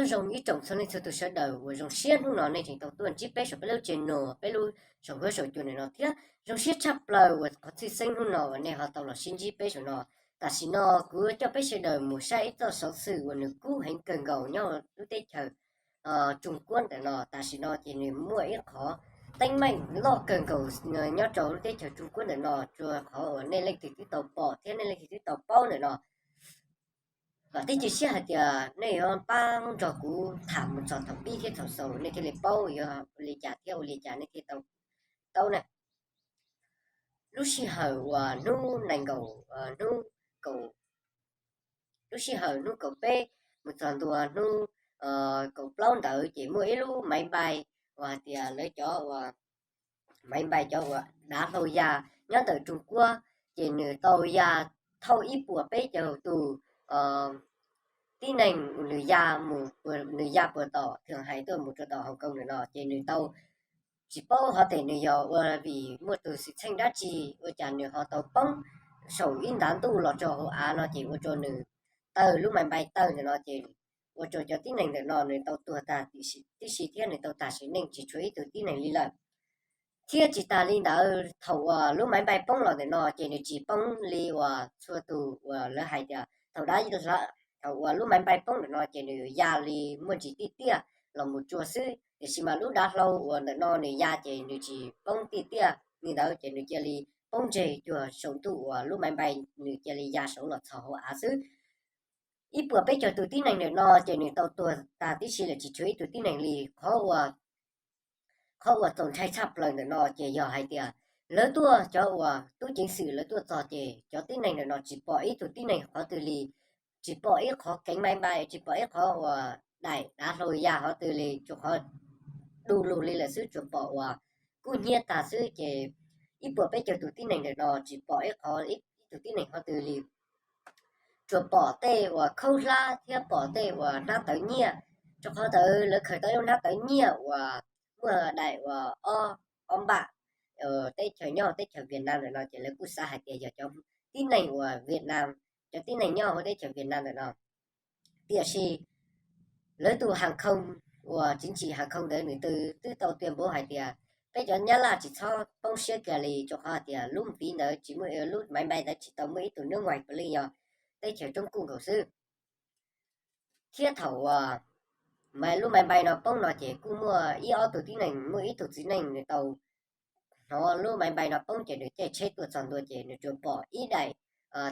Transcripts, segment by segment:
Zoo ib tsoom txhua leej txhua tus sawv daws uas zoo siab hnub no nej tseem tau tuaj ntsib peb saum peb lub channel, peb lub saum huab saum cua ntawm no thiab zoo siab tshaj plaws uas qhov txhia xeeb hnub no uas nej ho tau los sib ntsib peb saum no. Tam sim no kuv coj peb sawv daws mus saib ib txoj xov xwm uas nws kub heev kawg nkaus nyob lub teb chaws Tsuas Kuab ntawm no. Tam sim no ces nws muaj ib qhov teeb meem loj kawg nkaus nyob rau lub teb chaws Tsuas Kuab ntawm no, tsuas qhov uas nej leej twg twb tau pom thiab nej leej twg twb tau paub ntawm no. Vam thiab cia siab hais tias nej yuav pab nrog kuv tham mus txog thaum pib thiab thaum xaus nej thiaj li paub yuav ua li cas thiab ua li cas nej thiaj tau taub na. Lub sij hawm uas hnub nees nkaum, hnub kaum, lub sij hawm hnub kaum peb mus txog ntua hnub kaum plaub ntawd ces muaj ib lub maiv npai uas hais tias lawv cov uas maiv npai cov uas dav hlau ya nyob ntawm Tsuas Kuab, ces nws tau ya thauj ib puas peb caug tus tib neeg, nws ya mus, nws ya puas tom thwm hais tuaj mus rau tom Hoo Koob ntawm no, ces nws tau tsis paub hov tias nws yog ua vim muaj tus xwm txheej dab tsi ua cas nws ho tau poob saum ib ntav ntuj los rau hauv av no ces ua rau nws tawg, lub maiv npai tawg ntawm no ces ua rau cov tib neeg ntawm no nws tau tuag tag tib si thiab nws tau tag sim neej tsis tshuav ib tug tib neeg li lawm. Thiab tsis tas li ntawd, thaum uas lub maiv npai poob los ntawm no ces nws tsis poob li uas txhua tus uas lawv hais tias thaum dav, thaum uas lub maiv npai poob ntawm no ces nws ya li muaj ntsis tiaj tiaj los mus tsua xwb, tiam sis mas lub dav hlau uas ntawm no nws ya ces nws tsis poob tiaj tiaj li ntawd ces nws cia li poob ntseg cuag saum ntuj uas lub maiv npai nws cia li ya saud los txog hauv av xwb. Ib puas peb caug tus tib neeg ntawm no ces nws tau tuag tag tib si lawm tsis tshuav ib tug tib neeg li. Qhov uas txaus ntshai tshaj plaws ntawm no ces yog hais tias lawv tuaj, cov uas tub ceev xwm lawv tuaj txog ces cov tib neeg ntawm no tsis pom ib tug tib neeg qhov twg li, tsis pom ib qhov keev maiv npai, tsis pom ib qhov uas daim dav hlau ya qhov twg li, tsuas qhov du lug li lawm xwb, tsuas pom uas kub hnyiab tag xwb ces ib puas peb caug tus tib neeg ntawm no tsis pom ib qhov, ib tug tib neeg qhov twg li, tsuas pom tej uas khaub hlab thiab pom tej uas hnab tawv nyiaj. Rau qhov ntawd lawv khaws tau lub hnab tawv nyiaj uas muaj daim uas ob, ob npaj, teb chaws nyob teb chaws Vietnam ntawm no ces lawv kuj xav hais tias yog cov tib neeg uas Vietnam, cov tib neeg nyob hauv teb chaws Vietnam ntawm no. Tiam sis lawv tus has khoo uas txiv ntsim has khoo ntawd nws twb tau tuyên bố hais tias peb cov Nyab Laj tsis txhob poob siab kiag li, rau qhov hais tias lub viv ntawd tsis muaj, lub maiv npai ntawd tsis tau muaj ib tug nước ngoài pw li, yog teb chaws Trung Quốc nkaus xwb. Thiab thaum uas lub maiv npai no poob no ces kuj muaj ib ob tug tib neeg, muaj ib tug txiv neej nws tau hnov lub maiv npai no poob ces nws caij tsheb tuaj txog ntua ces nws tsuas pom ib daim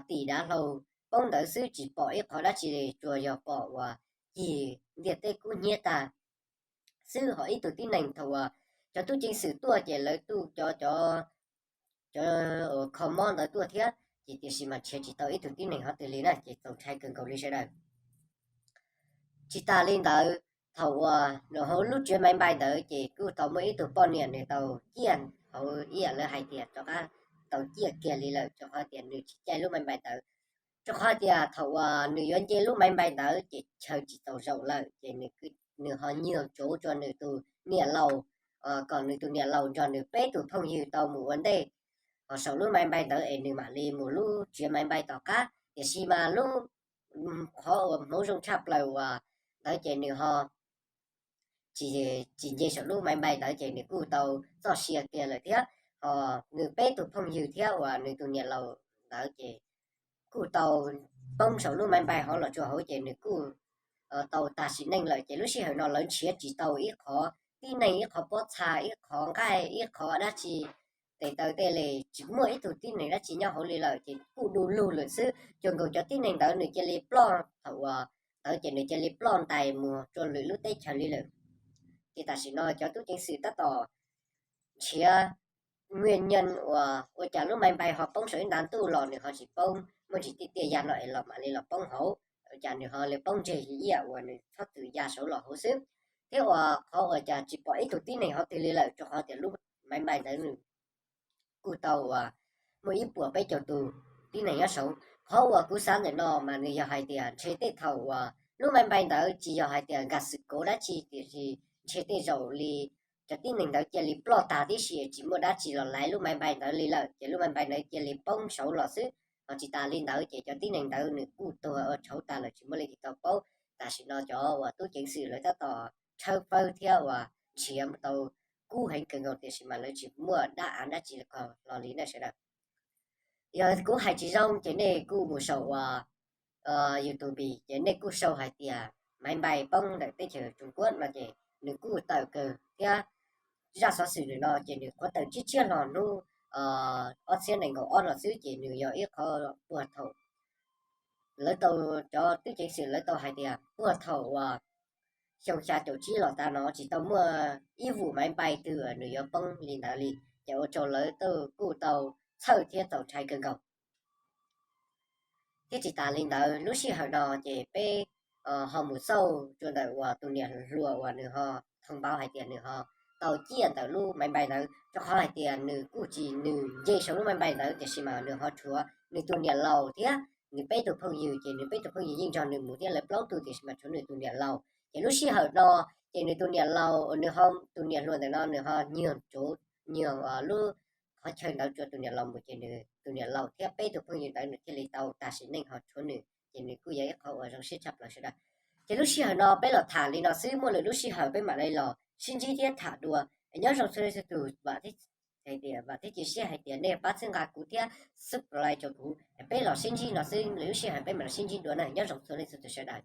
tim dav hlau poob ntawd xwb, tsis pom ib qhov dab tsi li, tsuas yog pom uas cig ntiaj teb kub hnyiab tag xwb. Ho ib tug tib neeg thaum uas cov tub ceev xwm tuaj ces lawv tuaj cov, cov, cov uas kho mob ntawd tuaj thiab ces tiam sis mas nrhiav tsis tau ib tug tib neeg qhov twg li na, ces txaus ntshai kawg nkaus li sawv daws. Tsis tas li ntawd, thaum uas nws hauv lub tsiav maiv npai ntawd ces kuj tau muaj ib tug poj niam nws tau ciaj, hauv ib yam lawv hais tias rov qab tau ciaj kiag li lawm, rau qhov tias nws tsis caij lub maiv npai ntawd. Rau qhov tias thaum uas nws yuav nce lub maiv npai ntawd ces chaw tsis txaus zaum lawm ces nws ho nyuag tsuav rau nws tus niam laus, kom nws tus niam laus nrog nws peb tus phooj ywg tau mus ua ntej ho saum lub maiv npai ntawd es nws mam li mus lub tsiav maiv npai tom qab. Tiam sis mas lub, qhov uas hmoov zoo tshaj plaws uas ntawd ces nws ho tsis, tsis nce saum lub maiv npai ntawd ces nws kuj tau txoj sia kiag lawm thiab. Ho nws peb tus phooj ywg thiab uas nws tus niam laus ntawd ces kuj tau poob saum lub maiv npai hov los rau hauv ces nws kuj tau tag sim neej lawm. Ces lub sij hawm no lawv nrhiav tsis tau ib qhov tib neeg, ib qhov pob txha, ib qhov nqaij, ib qhov dab tsi, tes taw tej li, tsis muaj ib tug tib neeg dab tsi nyob hauv li lawm ces kuj du lug lawm xwb. Cuag nkaus cov tib neeg ntawd nws cia li ploj, thaum uas ntawd ces nws cia li ploj ntais mus rau lwm lub teb chaws li lawm. Ces tam sim no cov tub ceev xwm tab tom nrhiav nguyên nhân uas ua cas lub maiv npai ho poob saum ib ntav ntuj los nws ho tsis poob, muaj ntsis tiaj tiaj ya no es los mam li los poob hauv, ua cas nws ho li poob ntseg ib yam uas nws txhob txwm ya saud los hauv xwb. Thiab uas qhov uas cas tsis pom ib tug tib neeg qhov twg li lawm, rau qhov tias lub maiv npai ntawd nws kuj tau uas muaj ib puas peb caug tus tib neeg nyob saud. Qhov uas kuv xav ntawm no mas nws yog hais tias ntshe tej thaum uas lub maiv npai ntawd tsis yog hais tias nkag xwm kauv dab tsi, tiam sis ntshe tej zaum li cov tib neeg ntawd cia li ploj tag tib si, tsis muaj dab tsi los laiv lub maiv npai ntawd li lawm, ces lub maiv npai ntawd cia li poob saud los xwb. Ho tsis tas li ntawd ces cov tib neeg ntawd nws kuj tuag ua tshauv tag lawm tsis muaj leej twg tau paub. tam sim no cov uas tub ceev xwm lawv tab tom tshawb fawb thiab uas nrhiav tau kub heev kawg nkaus tiam sis mas lawv tsis muaj dab av dab tsi los li na sawv daws. Yog kuv hais tsis zoo ces nej kuj mus saum uas YouTube ces nej kuj sau hais tias maiv npai poob ntawm teb chaws Tsuas Kuab no ces nws kuj tawm kawg thiab. Zaj xov xwm no ces nws qhuav tawm tshiab tshiab hlo hnub ob txhiab nees nkaum ob no xwb ces nws yog ib qho puag thaum lawv tau, cov tub ceev xwm lawv tau hais tias puag thaum uas xyoo xya caum tsib los tas no tsis tau muaj ib vum maiv npai twg nws yuav poob li ntawd li, ces ua rau lawv kuj tau txhawj thiab txaus ntshai kawg nkaus. Thiab tsis tas li ntawd lub sij hawm no ces peb ho mus xauj rau ntawm uas tus niam hluas uas nws ho thoo npauv hais tias nws ho tau ciaj ntawm lub maiv npai ntawd rau qhov hais tias nws kuj tsis, nws nce saum lub maiv npai ntawd tiam sis mas nws ho rhuav nws tus niam laus thiab nws peb tus phooj ywg ces nws peb tus phooj ywg yeej nrog nws mus thiab lawv plaub tug tiam sis mas tshuav nws tus niam laus ces lub sij hawm no ces nws tus niam laus, nws ho, tus niam hluas ntawm no nws ho nyuag tsuv nyuag lub qhov chaw ntawd rau tus niam laus mus ces nws tus niam laus thiab peb tus phooj ywg ntawd nws thiaj li tau tag sim neej ho tshuav nws ces nws kuj yog ib qho uas zoo siab tshaj plaws sawv daws. Ces lub sij hawm no peb los tham li no xwb, muaj lwm lub sij hawm peb mam li los sib ntsib thiab tham dua. Nyob zoo txhua leej txhua tus, vam thiab cia siab hais tias nej pab txhawb nqa kuv thiab subscribe rau kuv, peb los sib ntsib no xwb, lwm lub sij hawm peb mam los sib ntsib dua na, nyob zoo txhua leej txhua tus sawv daws.